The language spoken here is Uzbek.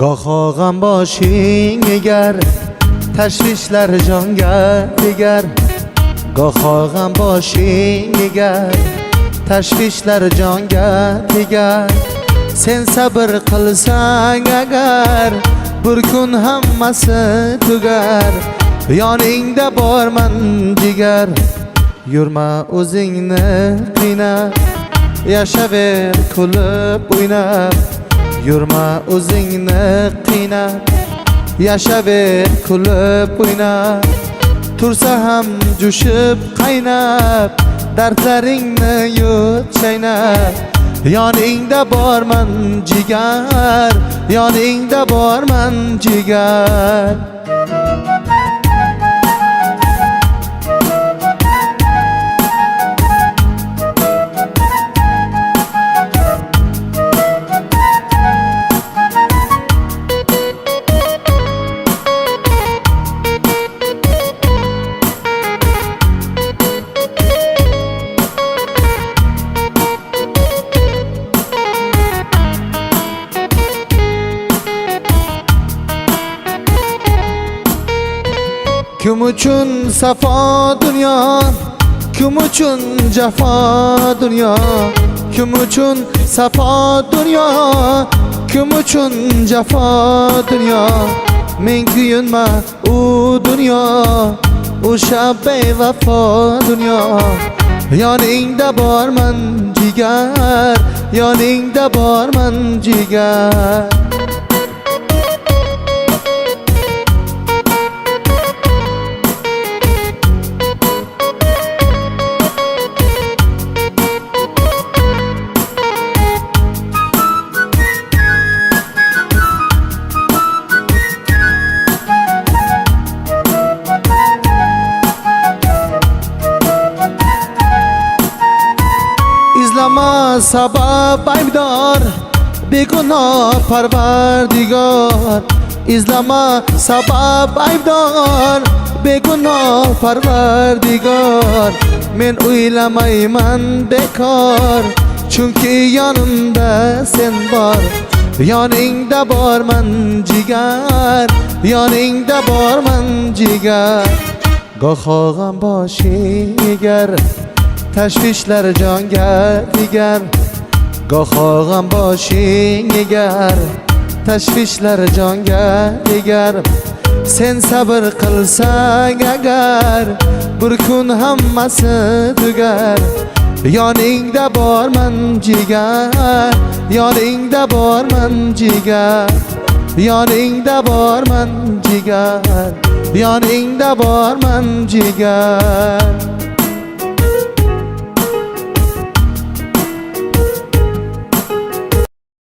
Goho g'am boshing egar, tashvishlar jonga tegar. Goho g'am boshing egar, tashvishlar jonga tegar. Sen sabr qilsang agar, bir kun hammasi tugar. Yoningda borman jigar, yurma o'zingni qiynab, yashaver kulib o'ynab. Yurma o'zingni qiynab, yashaver kulib o'ynab. Tursa ham jo'shib qaynab, dardlaringni yut chaynab. Yoningda borman jigar, yoningda borman jigar. Kim uchun safo dunyo, kim uchun jafo dunyo. Kim uchun safo dunyo, kim uchun jafo dunyo. Men kuyunma u dunyo, o'sha bevafo dunyo. Yoningda borman jigar, yoningda borman jigar. İzlama sabab aybdor, begunoh parvardigor. İzlama sabab aybdor, begunoh parvardigor. Men o'ylamayman bekor, chunki yonimda sen bor. Yoningda borman jigar, yoningda borman jigar. Goho g'am boshing egar, tashvishlar jonga tegar. Goho g'am boshing egar, tashvishlar jonga tegar. Sen sabr qilsang agar, bir kun hammasi tugar. Yoningda borman jigar, yoningda borman jigar. Yoningda borman jigar, yoningda borman jigar.